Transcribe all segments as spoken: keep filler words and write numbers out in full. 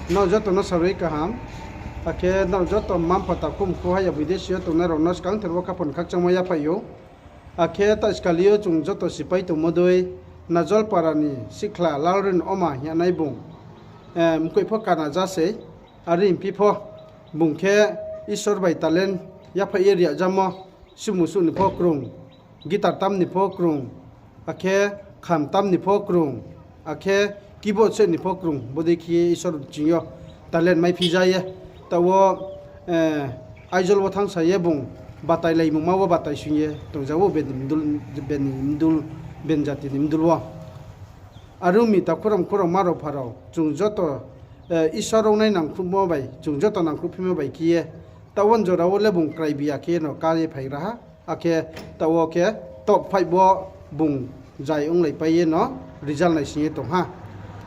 Nrao joto no sarui kaham. Akhe nrao joto mma-mpha takhu mkhu haya bidesi yo tongnai rao no skangther wo khaphang khakchangmo yaphai ou. Akhe taoh skali yo chung joto sipai tongmo dei Najolpara ni sihkhla Lalrin Oma hing ye nai bung, mkoih pho kana ja sei, are hingphi pho bung khe Isor bai talent yaphai ye riazamo, sumu suh ni pho krung, guitar tam ni pho krung, akhe kham tam ni pho krung, akhe keyboard se ni pho krung, bodei khe ye Isor ching yo talent maiphi ja ye. Taoh wo Aizawl wo thanngsa ye bung batai laimungma wo batai sing ye tongja ou, beni mdul, beni mdul, beni jati ni mdul wo. Are ong mi takhu rao mkhu rao ma rao pha rao, chung joto Isor ong nai nangkhruhmo bai, chung joto nangkhruhphimo bai khe ye, taoh wo jora wo le bung kraibi ya khe ye no ka ye phai ra ha. Akhe taoh wo khe top five wo bung jai onglaipai ye no result naising ye tong ha.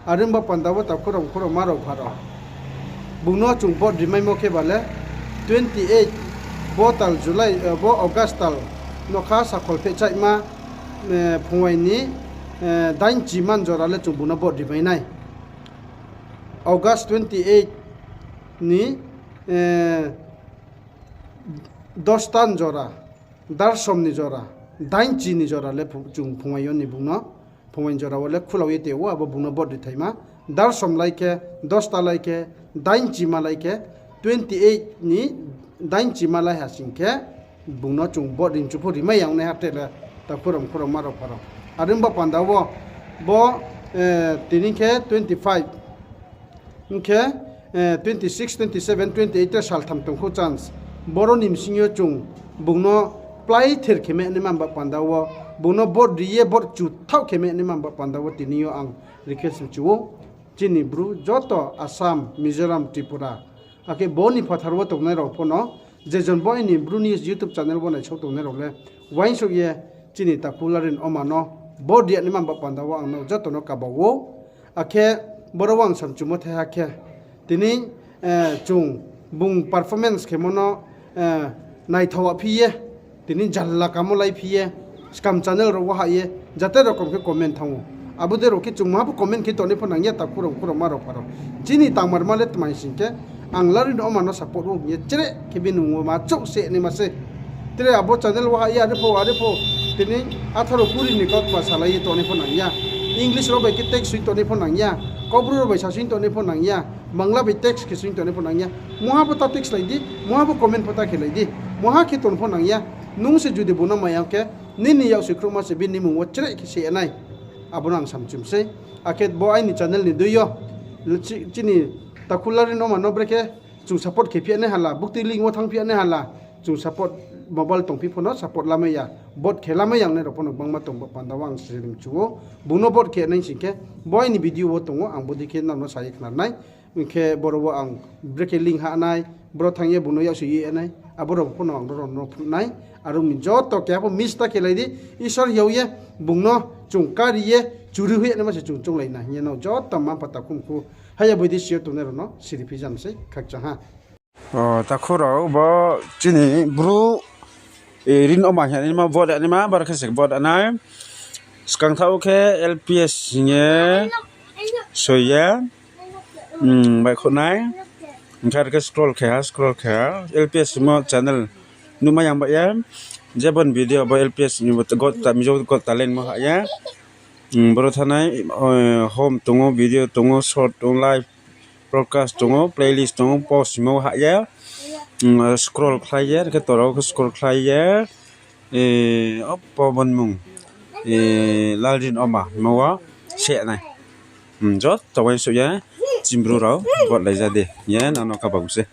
Are ong ba panda wo takhu rao mkhu rao ma rao pha rao, bung no chung vote rimaimo khe ba le twenty eight, bo tal July, bo August tal nokha sakhol phehchaihma, phungwai ni dainchi man jora le chung bung no vote rimai nai. August twenty eight ni dosta ni jora, darsom ni jora, dainchi ni jora le chung phungwai yo ni bung no, phungwai ni jora wo le khulao ye tei ou, abo bung no vote rithaima. Darsom lai khe, dosta lai khe, dainchi ma lai khe, twenty eight ni dainchi ma lai ha sing khe, bung no chung vote ri mchu pho rimai ya ong nai ha tre le, takhu rao mkhu rao ma rao pha rao. Are ong ba panda wo, bo tini khe twenty five, hing khe twenty six, twenty seven, twenty eight tre saltham tong khou chance. Boro ni bsing yo chung bung no pláither khe mai naima ba panda wo, bung no vote ri ye vote chuthaoh khe mai naima ba panda wo tini yo ang request mchu ou. Chini Bru joto Assam, Mizoram, Tripura, akhe bo ni phathar wo tongnai rao pho no, je jon bo aini Bru News YouTube channel wo naisao tongnai rao le, uaingsouh ye chini takhu Lalrin Oma no vote ri ya naima ba panda wo ang no joto no kaba ou. Akhe boro wo ang samchumo thaiha khe, tini chung bung performance khemo no naithao phi ye, tini jalla kamo lai phi ye, skam channel rao wo hah ye jate rokom khe comment thanng ou. Abo dei rao khe chung maha pho comment khe tongnai pho nang ya, takhu rao mkhu rao ma rao pha rao. Chini tangmarma le tma hing sing khe, ang Lalrin Oma no support ou hing ye chreh khe bini mmung wo ma chouh se naima se. Tre abo channel wo hah ye are pho, are pho, tini atharo kuri ni kautma salai ye tongnai pho nang ya. English rao bai khe text soi tongnai pho nang ya. Kaubru rao bai sasing tongnai pho nang ya. Bangla bai text khe soi tongnai pho nang ya. Mungha pho ta text lai di, mungha pho comment pho ta khe lai di. Mungha khe tong pho nang ya. Nung se judi bung no maya khe, nini yak soi khruhma se bini mmung wo chreh khe se nai. Abo no ang samchum sei. Akhe bo aini channel ni dei yo, chini takhu Lalrin Oma no brekhe chung support khe phi ya nai hala, bukti link wo thanng phi ya nai hala, chung support mobile tongphi pho no support lamai ya, vote khe lamai ya ong nai rao pho no gbangma tong ba panda wo ang sirimchu ou. Bung no vote khe nai sing khe, bo aini video wo tong ou, ang bodei khe nrao no sa ye khna nai. Hing khe boro wo ang brekhe link hah nai, boro thanng ye bung no yak soi ye nai, abo rao pho no ang rao no phnuh nai. Are ong mi joto keha pho miss ta khe lai di, Isor hiao ye bung no chung kari ye churi hoih ya naima se chung chounglai na hing ye nrao joto mma-mpha takhu mkhu haya bidesi yo tongnai rao no siri phi jam sei khakchang ha. Takhu rao bo chini Bru Rin Oma hing ye naima vote ya naima, bar khe se vote ya nai. Skang thaoh khe L P S hing ye soi ye baihkhouh nai. Hing khe are khe scroll khe ha, scroll khe ha. L P S hingmo channel nuhmai ya ong bai ye. Je bo ni video bo L P S hing bo got ta, mijo got talent mo hah ye. Boro thanai home tong ou, video tong ou, short tong ou, live broadcast tong ou, playlist tong ou, post hingmo hah ye. Scroll khlai ye, are khe torao khe scroll khlai ye. Opo bo ni mmung Lalrin Oma hingmo wo se nai. Joto uaingsouh ye, chini Bru rao vote lai ja di hing ye nang no kaba se.